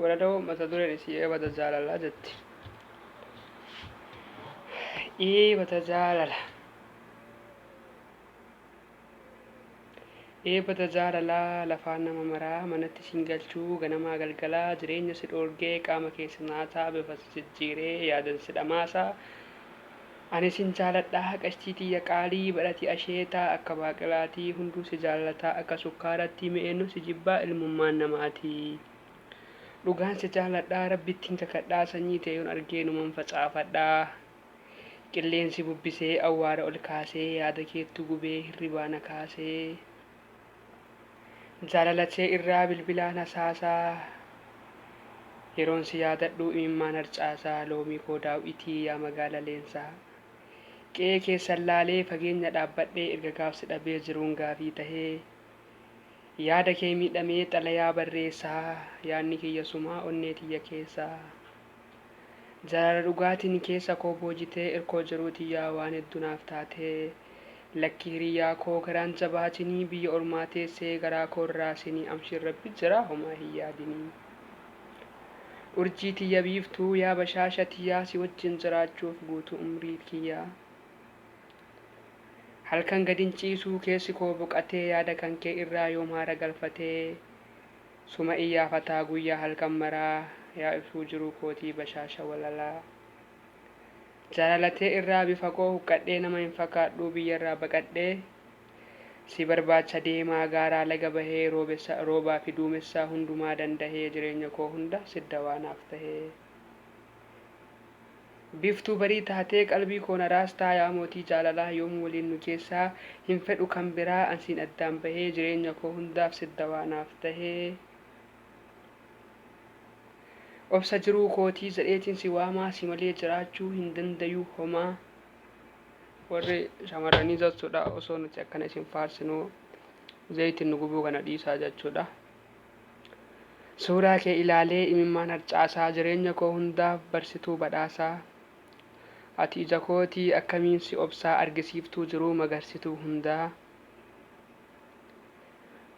Walaloo mata dureen isii Eebata Jaalalaa jetti. Eebata jaalala. Eebata jaalalaa lafaan nama maraa manatti siin galchuu ganamaa galgalaa jireenya si dhoorgee qaama kee si nyaataa bifa si jijjiiree yaadan si dhamaasaa Ani sin jaaladha qashtii tiyya qaalii badhati asheeta akka baaqelaatii hunduu si jaallata akka sukkaarattii me eennu si jibbaa ilmummaan namaatii Dhugaan si jaaladha rabbittin kakadhaa sanyii tee yoon argee numan facaafadha Qilleensi bubbisee awwaara ol kaasee yaada keettu gubee hirribaa na kaasee Jaalala tee irraa bilbilaan hasaasaa Yeroon si yaadadhu imimmaan harcaasaa Loomii koo daaw'itii yaa magaala leensaa Qe'ee keessan laalee fageenya dhaabbadhee Erga gaaf si dhabee jiruun gaafii tahee Yaada kee miidhamee xalayaa barreessaa Yaadni kiyya sumaa onnee tiyya keessaa Jaalala dhugaatiin keessa koo boojitee Irkoo jiruu tiyyaa waan heddu naaf taatee Lakki hiriyyaa koo garaan jabaatinii Biyya ormaa teessee garaa koo hin raasinii Amshiir rabbi jiraa homaa hin yaadinii Urjii tiyya biiftuu yaa bashaasha tiyyaa Si wajjin jiraachuuf guutuu umrii kiyyaa Halkan gad hin ciisuu keessi koo boqatee Yaada kankee irraa yoom haara galfatee Suma iyyaafataa guyyaa halkan maraa Yaa ibsuu jiruu kootii bashaasha walalaa Jaalala tee irraa bifa koo huqqadhee Nama hin fakaadhuu biyyarraa baqadhee Si barbaacha deemaa gaaraa laga bahee Roobessa roobaa fi duumessaa hundumaa dandahee Jireenya koo hunda sit dawaa naaf tahee Biiftuu barii taatee qalbii koo na raastaa Yaa mootii jaalalaa yoom waliin nu geessaa Hin fedhu kan biraa an siin addaan bahee Jireenya koo hundaaf sit dawaa naaf tahee Obsa jiruu kootii jedheetiin si waamaa si malee jiraachuu hin dandayuu homaa. Warri shamarranii jechuudha osoo nuti akkana isin faarsinuu zayitiin nu gubuu kana dhiisaa jechuudha. Suuraa kee ilaalee imimmaan harcaasaa jireenya koo hundaaf barsituu badhaasaa. Ati ija kootii akkamiin si obsaa argisiiftuu jiruu magarsituu hundaa.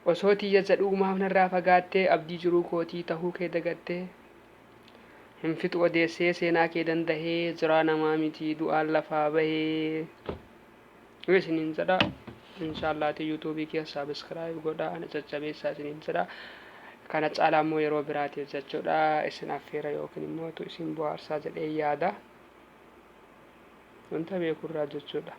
Osoo tiyya jedhuu maaf narraa fagaattee abdii jiruu kootii tahuu kee dagattee Hin fixu odeessee seenaa kee dandahee jiraa namaa miti du'aan lafaa bahee isiniin jedha inshaallaati yuutuubii kiyya sabiskiraayib godha ana jajjabeessaa isiniin jedha kana caalaa immoo yeroo biraatiif jechuudha isin affeera yookiin immoo isin bohaarsaa jedhee yaada wanta beekurraa jechuudha.